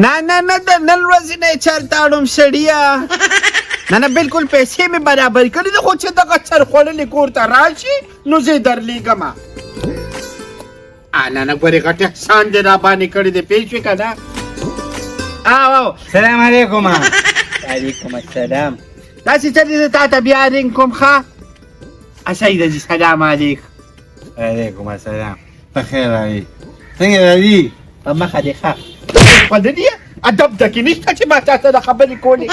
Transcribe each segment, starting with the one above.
نه نه نه، د نن ورځې نه یې چېرته اړوم سړیه. نه نه، بالکل پیسې مې برابرې کړې دي، خو چې دغه چرخوړلې کور ته راشي نو زه یې درلېږم. نه نه، ګورې غټ احسان دې را باندې کړی دی، پوه شوې که نه؟ او او سلام علیکم. وعلیکم السلام. داسې څه دي، زه تا ته بیا رینګ کوم. ښه، صحیح ده جي. سلام علیک. علیکم السلام، په خیر راوي، څنګه راوي؟ په مخه دې ښه. خوړلې ادب د کې نشته چې ما چا سره خبرې کولې.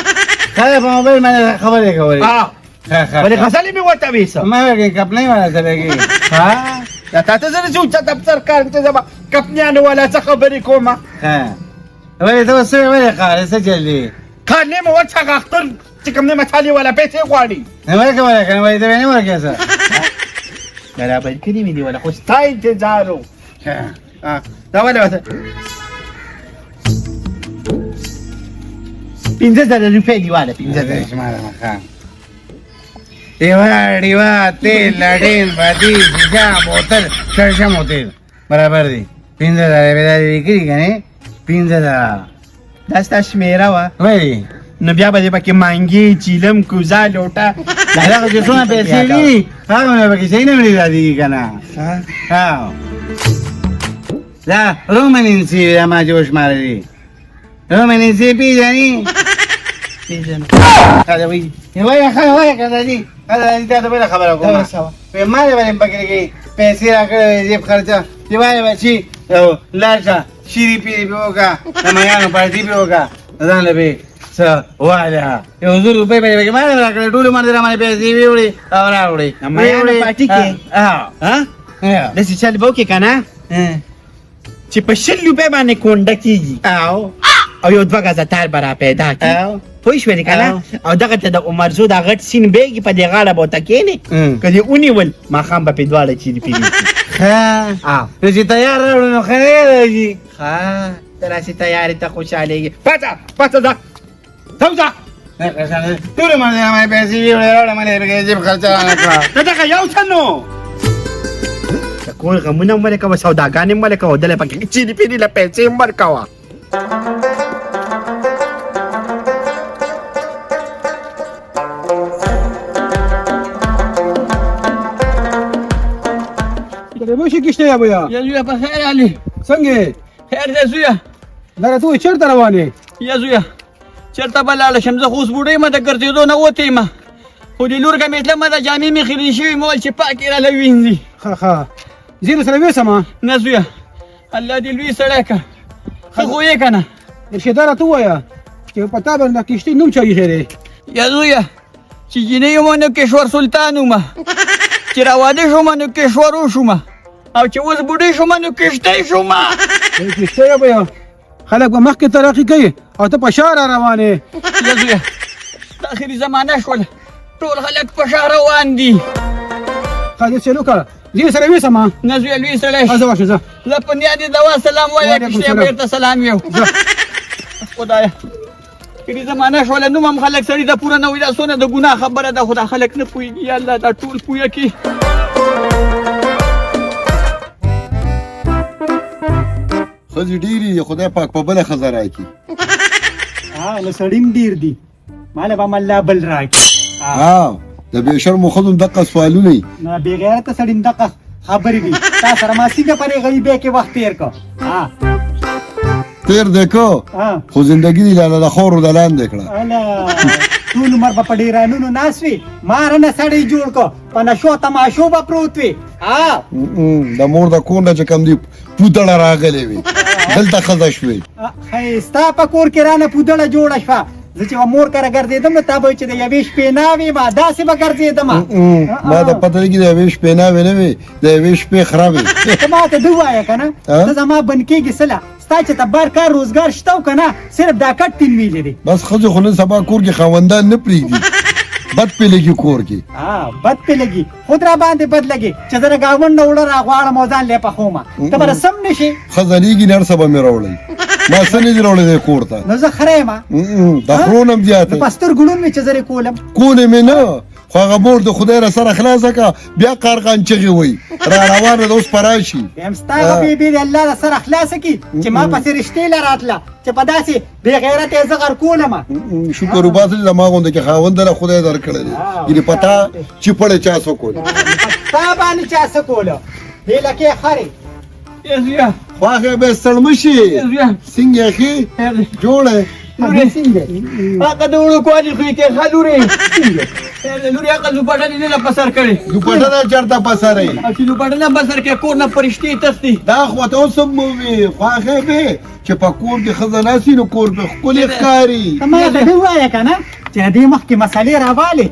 ښه، په موبایل باندې خبرې کولې؟ ها. ښه ښه. ولې غزلې مې ورته ویسه؟ ما ویل کپنۍ والا سره کې. ها، دا تا ته زه چې اوچت افسر کار چې زه به کپنیانو والا څه خبرې کوم. ښه، ولې ته اوس ولې قارې څه چل دی؟ کار نه مې ورته، هغه اختر چې کوم دی مسالې والا پیسې غواړي. نه ورکه ورکه، نه وایي ته به نه ورکې څه؟ برابر کړي مې دي ولا، خو ستا انتظار و. دا ولې ورته 5000 روپۍ دي؟ واله 5000. ښه، ډیوه ډیوه، تیل، لډین، باتي، شیشه، بوتل، شرشم او تیل برابر دي. 5000 به دا لیکلي که نه 5000؟ دا ستا شمېره وه؟ ولې؟ نو بیا به دې پکې مانګې، چیلم، کوزه، لوټه. دا خو چې څونه پیسې وي هغه مې پکې صحیح نه وړي راځي که نه؟ ها، دا رومن انسی دا ما چې وشمارلې، رومن انسی پېژني؟ پېژنم. ښه وایي. وایه، ښه وایه که نه دي؟ ښه دي، تا ته بله خبره کوم. وایي ما دې باندې پکې کې پیسې راکړې وې، جیب خرچه چې وایه بچي لاړ شه شیري پیري پې وکړه، د میانو پارټي پې وکړه، ځان له پې څه واله 1000 روپۍ به پکې ما راکړې. ټول عمر دې را باندې پیسې ویوړې او راوړې. د میانو پارټي کې؟ ها. داسې چل به وکړې که نه چې په 20 روپۍ باندې کونډه کېږي او یو دوه ګزه تار به را پیدا کړي، پوه شوې که نه؟ او دغه ته د عمرزو دا غټ سین بېږي، په دې غاړه به ورته کښېنې، که دې ونیول ماښام به پې دواړه چیرې پیرې. ښه، نو چې تیار راوړو نو ښه نه راځي؟ ښه، ته راسې تیارې ته خوشحالېږې. پاڅه پاڅه، ځه ته وځه. ټول عمر دې راباندې پیسې ویوړې راوړې، مې پکې جیب خرچه رانه کړه. ته دغه یو څه نو د کور غمونه هم ولې کوه، سوداګانې هم ولې کوه، دله پکې چیرې پیرې له پیسې هم ورکوه. درې شي کشته یا بیا؟ یا زویه، په خیر علي. څنګه؟ خیر دی زویه. دا راته وایي چېرته روان یې؟ یا زویه، چېرته به لاړه شم؟ زه خو اوس بوډۍ یم، د ګرځېدو نه وتی یم، خو د لور که مې تلمه د جامې مې خیرن شوي، مې ویل چې پاکې راله وینځي. ښه ښه، زه در سره ویسم. نه زویه، الله دې لوی سړی که، ښه خو یې که نه. رښتیا راته ووایه چې په تا باندې د کښتۍ نوم چا ایښی دی؟ یا زویه، چې جینۍ وم نو کشور سلطان وم، چې راواده شوم نو کشور وشوم، او چې اوس بوډۍ شوم نو کښتۍ شوم. کښتۍ به خلک به مخکې ترقي کوي او ته په شا را روان یې. یا زویه، د اخري زمانه شول، ټول خلک په شا روان دي. ښه، زه چلو کړه، زه سره ویسم. نه زویه، لوی سړی. ځه واشه ځه. زه په نیا دې دوا سلام وایه، کښتۍ بېرته سلام یو. خدایه، اخري زمانه شوله، نوم هم خلک سړي ته پوره نه وایي. دا څونه د ګناه خبره ده، خو دا خلک نه پوهېږي. یا الله، دا ټول پوهه کړي. ښځې ډېرې دي، خدای پاک په بله ښځه راکړي. ها، له سړي هم ډېر دي، ماله به هم الله بل راکړي. ها، د بې شرمو ښځو هم دقه سوالونه وي. نه، بې غیرته سړي هم دقه خبرې وي. تا سره ما څنګه په دې غریبۍ کې وخت تېر کړ؟ ها. تېر دی که، خو زندګي دې لاله د خاورو د لاندې کړه. اله، ټول عمر به په ډېرانونو ناست وي، ما رانه سړی جوړ کړ، په نشو تماشو به پروت وي. ها، د مور د کور نه چې کوم دی پودړه راغلې وي، دلته ښځه شوې. ښایسته په کور کې رانه پودړه جوړه شوه. زه چې مور کره ګرځېدم نو تا به چې د یوې شپې ناوې ما داسې به ګرځېدم. ما ته پته لګي د یوې شپې ناوې نه وې، د یوې شپې خره وې. ته ما ته ده ووایه که نه، ته زما بن کېږي څه له ستا چې ته بار کار روزګار شته او که نه، صرف دا کټ تین ویلې دی. بس ښځې خو نن سبا کور کې خاوندان نه پرېږدي، بد پې لګي کور کې. ها، بد پې لګي، خود را باندې بد لګي چې زه د ګاونډ نه اوړه راغواړم او ځان لې پخوم، ته به سم نه شې. ښځه لېږي نه، هر څه به مې راوړی، ما څه نه دي راوړی دی کور ته. نو زه خره یم؟ د خرو نه هم زیات. په سترګو ړوند مې چې زه یې کولم. کولې مې نه، خو هغه مور د خدای را سره خلاصه که بیا قارغان چغې وایي را روانه ده اوس په راشي. یم ستا هغه بیبي دې الله له سره خلاصه کړي چې ما پسې رشتې له راتله چې په داسې بې غیرته یې زه غرقولم. شکر وباسه چې زما غوندې کې خاوند له خدای درکړی دی، یعنې په تا چپړې چا څه کولې؟ تا باندې چا څه کوله؟ دې لکې خرې. خواښې به ستړمه شي. څنګه یې ښې جوړه؟ هغه د وړوکوالي خوی کې ښه لورې، لورې هغه دوپټه دې نه په سر کړې. دوپټه نه چېرته په سر یې؟ چې دوپټه نه په سر کې کور نه فرشتې تښتي. دا خو ته اوس هم ووې خواښې به چې په کور کې ښځه ناست نو کور به ښکلی ښکاري. ته ما ته ووایه که نه چې دې مخکې مسالې راوالې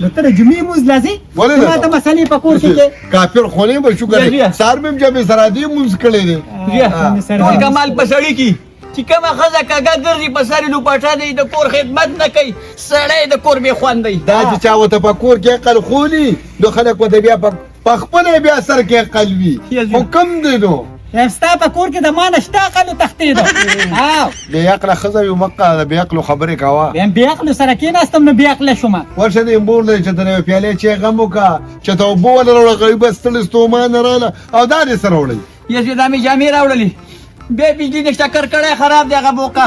نو ته د جمعې لمونځ له ځې؟ ولې نه؟ ما ته مسالې په کور کې کافر خو نه یم، شکر دی سهار مې هم جمعې سره دې لمونځ کړی دی. ټول کمال په سړي کې چې کومه ښځه کږه ګرځي په سر یې لوپټه دی، د کور خدمت نه کوي، سړی د کور بې خوند دی. دا چې چا ورته په کور کې عقل ښولي نو خلک ورته بیا په خپله بیا سر کې عقل وي، خو کم دی نو. ستا په کور کې د ما نه شته عقل وتښتېده. بې عقله ښځه وي مکه د بې عقلو خبرې کوه. بیا بې عقلو سره کېناستم نو بې عقله شوم. ورشه دې مور دی چې ته یوه پیالې چای غم وکړه چې ته اوبه وله راوړه، غریبه ستړې ستومانه راله او دا دې څه راوړی؟ یې دا مې جامې راوړلې، بیا بجلي نشته، کرکړی خراب دی هغه بوقه.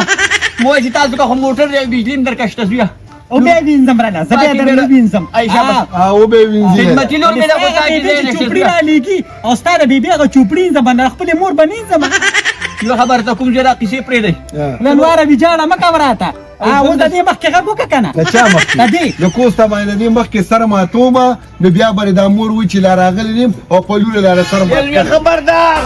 مو وایي چې تاسو که خو موټر دی بجلي هم درکه شته زویه. او بیا وینځم راله، زه بیا درنه وینځم. او بیا وینځي. خدمتي لور مې ده خو تا کې ځای نشته. چوپړي رالیږي او ستا د بیبي هغه چوپړي وینځم، نه خپلې مور به نه وینځم. یوه خبره ته کوم ځای دا قیصې پرېږدئ. لنواره ویجاړه مه کوه راته. اوس د دې مخکې غږ وکړه که نه. د چا مخکې؟ د دې. د کوسته باندې د دې مخکې سر ماتومه نو بیا به دا مور وي چې لا راغلی نیم او په لوره لا سر مات کړی. خبردار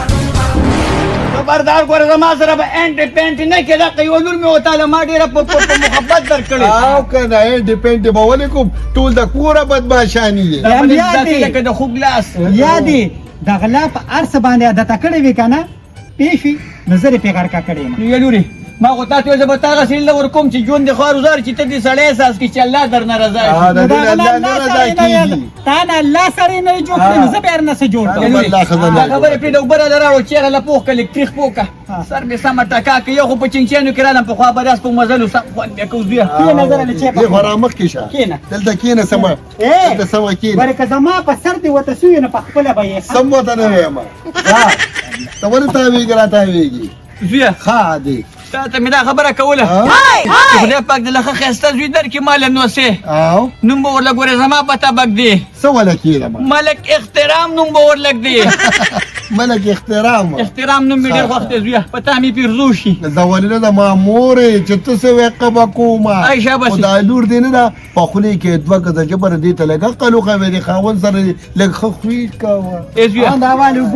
خبردار ګوره زما سره به انټي پینټي نه کېده، که یوه لور مې وتا له ما ډېره په محبت درکړې. او که نه انټي پینټي به ولې کوم، ټول د کوره بدماشاني دي. لکه د خوږ لاس. یا دې د غلا په هر څه باندې عادته کړې وي که نه پېښ وي نو زه دې پرې غرقه کړې یم. نو یا لورې ما خو تا ته ویل زه به تا هغسې له ورکوم چې ژوند دې خوار وزار چې ته دې سړی احساس کړې چې الله درنه رضا شي. د دې الله نه رضا کېږي. تا نه الله سړی نه جوړ کړی نو زه بیا نه څه جوړ کړم. دا خبرې پرېږده، اوبه راله راوړه، چېغه له پوخ کړه، لږ تریخ پوه کړه، سر مې سمه ټکا کړه. یو خو په چنګچیانو کې رالم پخوا به داس په مزلو سم خوند بیا کوو زویه. کښېنه زه راله چای دې خو رامخکې شه، کښېنه دلته کښېنه سمه، دلته سمه کښېنه. ولې که زما په سر دې ورته سوی نو په خپله به یې سم ورته نه وایم. ته ولې تاوېږې راتاوېږې؟ زویه ښه دی تا ته مې دا خبره کوله چې خدای پاک دې له ښه ښایسته زوی درکړي ما له نوسې نوم به ورله ګورې زما پته به ږدې. څه وله کېږه ما؟ ملک احترام نوم به ورله ږدې. ملک احترام. احترام نوم مې ډېر خوښ دی زویه، په تا مې پیرزو شي. زه ولې نه ده ما مور یې چې ته څه وایې قبه کومه. خو دا لور دې نه ده په خولې کې دوه ګزه جبر دې ته لږ عقل وښوې، د خاوند سره دې لږ ښه خوی کوه. ای زویه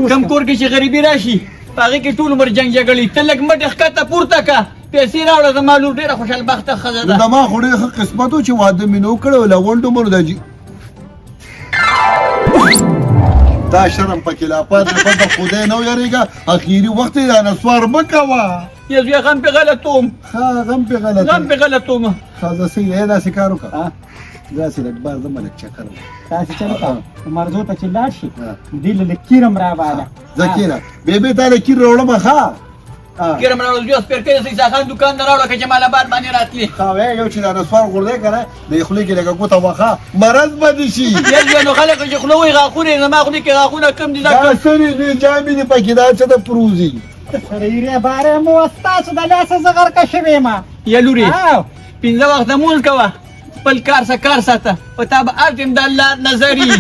کوم کور کې چې غریبي راشي په هغې کې ټول عمر جنګ جګړې، ته لږ مټې ښکته پورته کړه، پیسې راوړه، زما لور ډېره خوشحالبخته ښځه ده. زما خو ډېر ښه قسمت و چې واده مې نه و کړی او له غونډو مونو دا شرم پکې لا پاتې دی، بس د خدای نه ویرېږه، اخري وخت یې دا نسوار مه کوه. یې زویه غم پې غلط وم. ښه غم پې غلط غم پې غلط وم. ښه زه صحیح دی، داسې کار وکړه، داسې لږ بار ځم لږ چکر وکړه. داسې چل وکړه مرزو ته چې لاړ شي دې له لږ کیر هم راواله. زه کښېنه بېبې تا له کیر راوړم. ښه کیر هم راوړه زویه، سپېرکۍ د عیسی خان دوکان نه راوړه که جمال آباد باندې راتلې. ښه وایه یو چې دا نسوار غورځی که نه د خولې کې لږه ګوته وخه مرض به دې شي. یې زویه نو خلک چې خوله وایي غاښونه یې زما خولې کې غاښونه کم دي. دا څه دي دوی جامې دي پکې دا څه ده پروزي. سړی باره مو ستاسو د لاسه زه غرقه شوې یم. یا لورې پنځه وخته لمونځ کوه، خپل کار څه کار ساته، په تا به هر ټیم د الله نظر وي.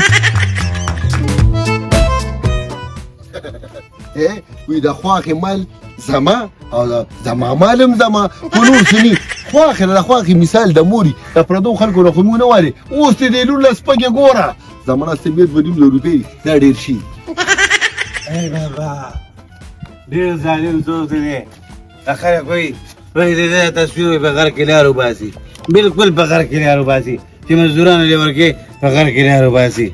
وی د خواښې مال زما او زما مال هم زما، خو نور څه ني. خواښې د خواښې مثال د موري د پردو خلکو نه خو موږ نه والي. اوس دې د لور له سپږې ګوره، زما ناستې بیا 2.5 زره روپۍ دا ډېر شي. ای بابا ډېر ظالم څوک دی، دا خلک وایي وایي د دې تصویر وایي په غر کې لار وباسي، بالکل په غر کې لار وباسي چې مزدورانو دې ورکې په غر کې لار وباسي.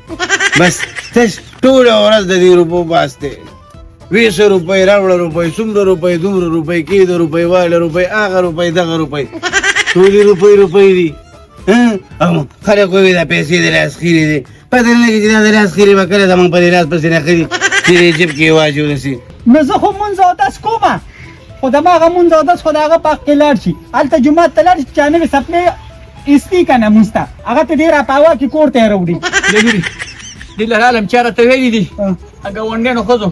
بس تش ټوله ورځ د دې روپو باس دی، 20 روپۍ راوړه روپۍ، څومره روپۍ، دومره روپۍ، کېده روپۍ، واله روپۍ، هغه روپۍ، دغه روپۍ، ټولې روپۍ روپۍ دي. خلک وایي دا پیسې د لاس خیرې دي، پته نه لګي چې دا د لاس خیرې به کله زموږ په دې لاس پسې نښلي چې دې جیب کې یې واچول شي. نو زه خو مونځ اودس کومه، خو د ما هغه مونځ اودس خو د هغه په حق کې لاړ شي، هلته جومات ته لاړ شي چې چا نوې څپلۍ ایستي که نه مونځ ته هغه ته ډېر راپاوه کې کور ته یې راوړي. لوري دې له رالم چا راته ویلي دي ګاونډیانو ښځو،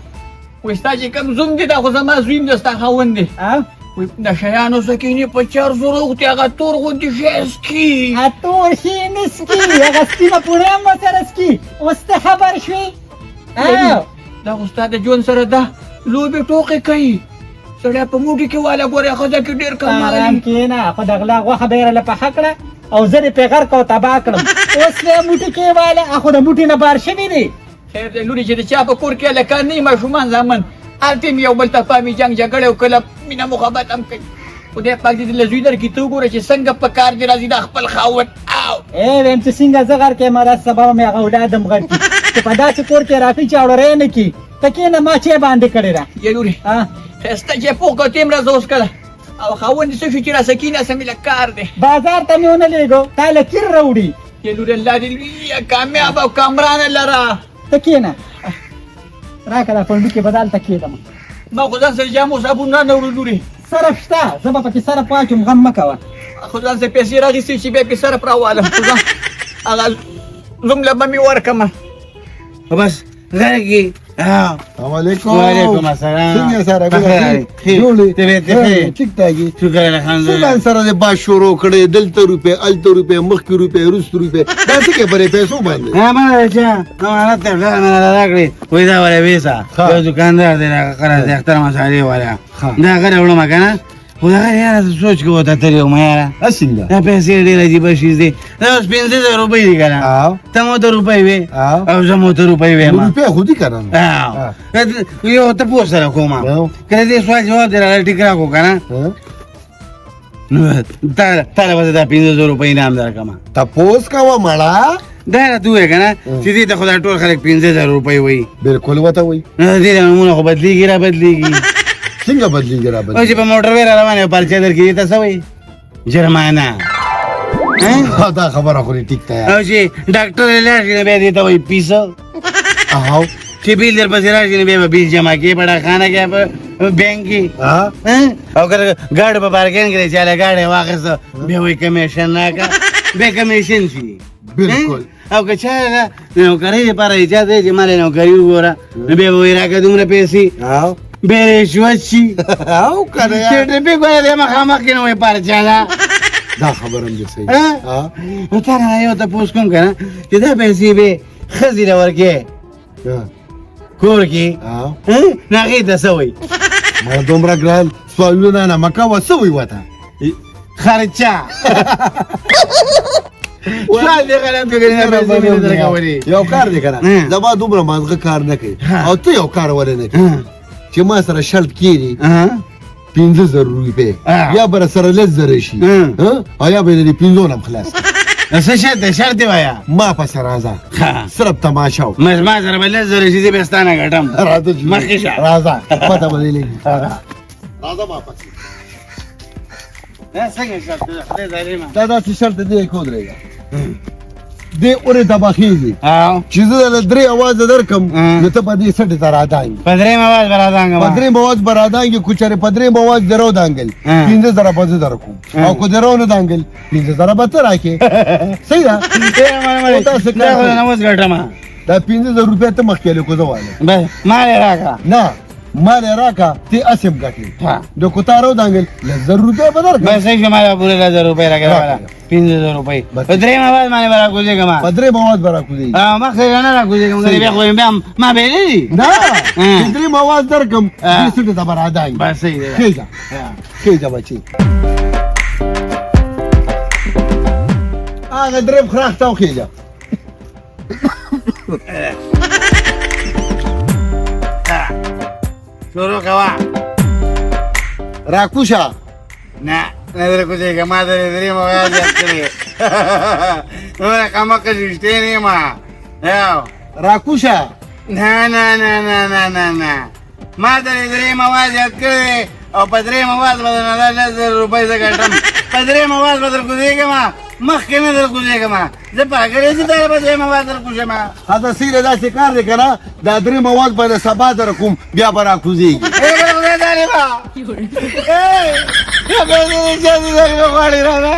وایي ستا چې کوم زوم دی دا خو زما زوی هم دی، ستا خاوند دی. وایي نشیانو څه کښېني په چرسو روږدي، هغه تور غوندې شی څکي. تور شی نه څکي، هغه سپینه پوړۍ هم ورسره څکي. اوس ته خبر شوې؟ دا خو ستا د ژوند سره ده لوبې ټوقې کوي، سړی په موټي کې واله ګورې ښځه کې ډېر کمال. آرام کښېنه، خو د غلا غوښه به یې راله پخه کړه او زه دې پرې غرق او تباه کړم. اوس یې موټي کې واله، خو د موټي نه بار شوي دي. خیر دی لورې، چې د چا په کور کې هلکان نه وي، ماشومان زامن هلته هم یو بل ته پام وي، جنګ جګړې او کله مینه محبت هم کوي. خدای پاک دې له زوی درکړي، ته وګوره چې څنګه په کار دې راځي دا خپل خاوند. او ای ویم چې څنګه زه غرق یم، راځه سبا به مې هغه اولاد هم غرق کړي چې په داسې کور کې راکړي چې اړوری نه کړي. ته کښېنه، ما چای باندې کړې ده. یې لورې ښایسته چای پوخ کړه، ته هم راځه اوس کله. او خاوند دې څه شو چې راسه کښېناسته مې لږ کار دی. بازار ته مې ونه لېږو، تا له کیر راوړي. یې لورې الله دې لویه کامیابه او کامرانه لره. ته کښېنه، راکړه دا پنډوکې به دلته کښېږدم. ما خو ځان سره جامو صابون را نه وړو لورې. سرف شته، زه به پکې سرف واچوم، غم مه کوه. خو ځان سره پیسې راخیستې چې بیا پې سرف راوالم، خو ځان هغه زوم له به مې ورکړم. بس غرق یې. السلام علیکم. وعلیکم السلام. څنګه سره بخیر. جوړې؟ طبیعت دې ښه؟ ټیک ټاک یې؟ شکر الحمدلله. څه سره دې باز شروع کړې، دلته روپۍ هلته روپۍ مخکې روپۍ وروسته روپۍ، دا څه کوې پرې پیسو باندې؟ ها ما چې امانت دی پلار مې راته راکړې، وایي دا ولې ویسه، یو دوکاندار دی راغی قرض دی اختر مسالې والا، دا هغه راوړم که نه. خو دغه یاره زه سوچ کې ورته تللی وم یاره، څنګه دا پیسې ډېر عجیبه شیز دی. دا اوس 5000 روپۍ دي که نه، ته مو ته روپۍ وې او زه مو ته روپۍ ویم. روپۍ خو دي که نه؟ یو تپوس سره کوم، که د دې سوال جواب دې راله ټیک راکړو که نه، نو تا له به زه دا 5000 روپۍ انعام درکړم. تپوس کوه مړه. دا راته ووایه که نه چې دې ته خو دا ټول خلک 5000 روپۍ وایي. بالکل ورته وایي. نو د دې نومونه خو بدلېږي را بدلېږي. څنګه بدلېږي را بدلېږي؟ او چې په موټر وې را روان یې پرچه درکړي، دې ته څه وایي؟ جرمانه. دا خبره خو دې ټیک ده. او چې ډاکټر یې لاړ شي نو بیا دې ته وایي پیسه. او چې بیل در پسې راشي نو بیا به بیل جمع کړې په ډاکخانه کې په بانک کې. او که ګاډی په پارکینګ کې دی چې هله ګاډی واخیسته بیا وایي کمیشن راکړه، بیا کمیشن شي. بالکل. او که چا د نوکرۍ لپاره اجازه دی چې ما له نوکري وګوره، نو بیا به وایي راکړه دومره پیسې، بیا رشوت شي. او که نه چې ټریفیک والا دی مخامخ کې نو وایي پرچه ده. دا خبره هم دې صحیح ده. نو تا نه یو تپوس کوم که نه چې دا پیسې به ښځې له ورکې کور کې، نو هغې ته څه وایي؟ ما دومره ګران سوالونه نه مه کوه، څه وایي ورته؟ خرچه. سوال دې غلط کړی، نه پیسې مې نه درکولې. یو کار دی که نه، زما دومره مازغه کار نه کوي، او ته یو کار ولې نه کوې چې ما سره شرط کېږي 5000 روپۍ یا به سره 10000 شي، او یا به دې پنځو نه هم خلاص. څه شرط دی؟ شرط دی وایه. ما پسې راځه، صرف تماشه وکړه. ما سره به 10000 شي، زه به ستا نه ګټم. راځه چې مخکې شه. راځه، پته به دې لګي. راځه ما پسې. دا څنګه شرط دی؟ خدای ظالمه. دا داسې شرط دی که ودرېږه، دې اورې ته به خېږي چې زه درله درې اوازه درکړم، نو ته په دې سټې ته رادانګې. په درېیم اواز به رادانګم. په درېیم اواز به رادانګې، که چېرې په درېیم اواز دې راودانګل 5000 به زه درکوم، او که دې راونه دانګل 5000 به ته راکړې. صحیح ده؟ او تاسو دا خو نه اوس ګټم. دا 5000 روپۍ ته مخکې له کوزه والې. بس مال یې راکړه. نه مال یې راکړه، ته هسې هم ګټې. نو که تا راودانګل 10000 روپۍ به درکړم. بس صحیح شو، ما به پوره 10000 روپۍ راکړې. 5000 روپۍ. په درېیم اواز باندې به راکوزېږم. په درېیم اواز به راکوزېږي. مخکې نه راکوزېږم، بیا خو بیا ما بېلې دي. نه، چې درېیم اواز درکړم، دې سټې ته به رادانګې. بس صحیح دی. کښېږه، کښېږه بچې. هغه درېیم خراخ ته وخېږه. شروع کوه. راکوشه. نه نه درکوزېږه، ما درې درېیم اواز یاد کړی. نوره قمقه رښتینی نه یم. یو. راکوشه. نه نه نه نه نه نه نه، ما درې درېیم اواز یاد کړی او په درېیم اواز به درنه دا 10000 روپۍ زه ګټم. په درېیم اواز به درکوزېږم، مخکې نه درکوزېږم. زه پاګل یم چې دا په درېیم اواز درکوزم. هغه سیره داسې کار دی که نه، دا درېیم اواز به له سبا درکوم، بیا به راکوزېږي. ای بل خدای ظالمه، ای دا پیسې دې چا دې درنه غواړي راته؟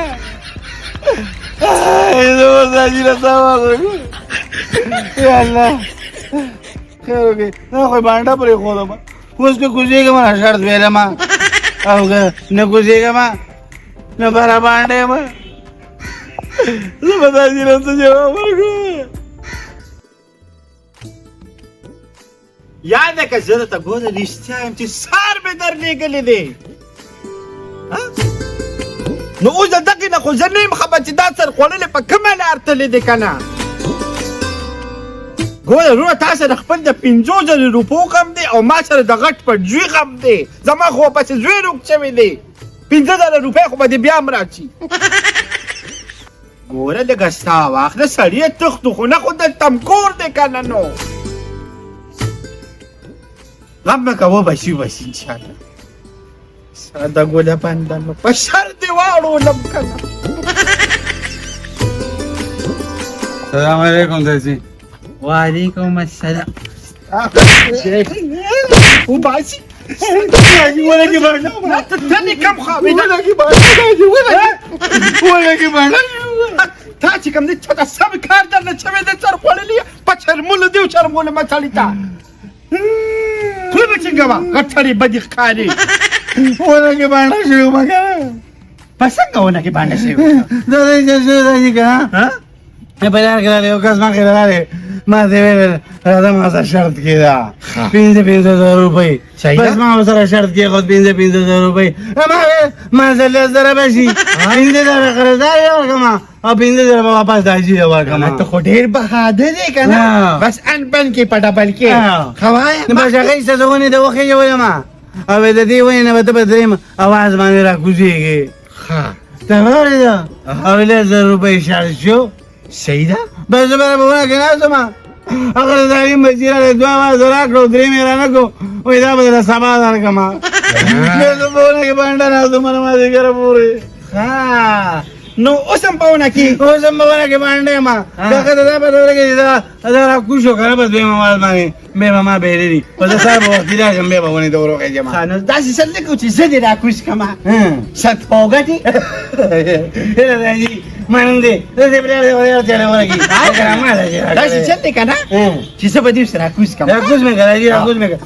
زه اوس حاجي له سامان ورکړم. یا الله خیر وکړي. دا خو یې بانډه پرېښودم. اوس که کوزېږم نو شرط ویلم، او که نه کوزېږم نو بره بانډه یم. زه به د حاجي له څه جواب ورکړم؟ یاده که زه درته ګوره رښتیا یم چې سار مې در لېږلی دی. نو اوس د دغې نه خو زه نه یم خبر چې دا سر خوړلی په کومه لار تللی دی که نه. ګوره وروره، تا سره خپل د 5000 روپو غم دی او ما سره د غټ پټ زوی غم دی. زما خو پسې زوی روک شوی دی. 5000 روپۍ خو به دې بیا هم راشي. ګوره لږه ساه واخله سړیه، تښتو خو نه، خو دلته هم کور دی که نه. نو غم مه کوه، به شي به شي انشاءالله. ساده ګله بنده نو په شر دې واړولم که نه. السلام علیکم داسي. وعلیکم السلام. وباسي ولګي باندې ته تلې کم خاوې ده. ولګي باندې ولګي باندې. تا چې کوم دی چا سم کار درنه شوی دی، سر خوړلی په چرمولو دی، چرمولو مچړي تا خوله به څنګه وه غټ سړی بدې ښکاري. ولګي باندې شو مګر په څنګه ونه کې باندې شوی؟ دا دې چې دې کنه په لار کې راغلی یو کس مخې ته راغی، ما ته ویل راځه ما سره شرط کېده 5000 روپۍ. بس ما ورسره شرط کېښود 5000 روپۍ. ما ویل ما سره 10000 به شي، 5000 قرضدار یې ورکړم او 5000 به واپس د حاجي له ورکړم. ته خو ډېر بهادر یې که نه، بس ان بن کې په ډبل کې ښه وایه. نو بس هغه یې څه ونې ته وخېژولم او د دې ونې نه به ته په درېیم اواز باندې راکوزېږې. ښه ته واورېده او 10000 روپۍ شرط شو. صحیح ده. بس زه به په ونه کې ناست وم، هغه د تعلیم بچي راغی، دوه اوازه راکړو، درې مې رانه کړو، وایي دا به درله سبا درکړم. بیا زه په ونه کې بانډه ناست وم مازدیګره پورې. ښه نو اوس هم په ونه کې؟ اوس هم په ونه کې بانډه یم. دغه ته دا پته ولګېده چې دا راکوز شو که نه، بس دویم اواز باندې بیا به ما بېللي، خو زه سهار به وختي راشم، بیا به ونې ته وروخېږم. ښه نو داسې څه نه کوو چې زه دې راکوز کړم، ست په وګټې. هله راځي منم دې، زه دې پلار دې ورته چېرې ورکړي. داسې چل دی که نه چې زه به دې اوس راکوز کړم. راکوز مې کړه، راځي راکوز مې کړه.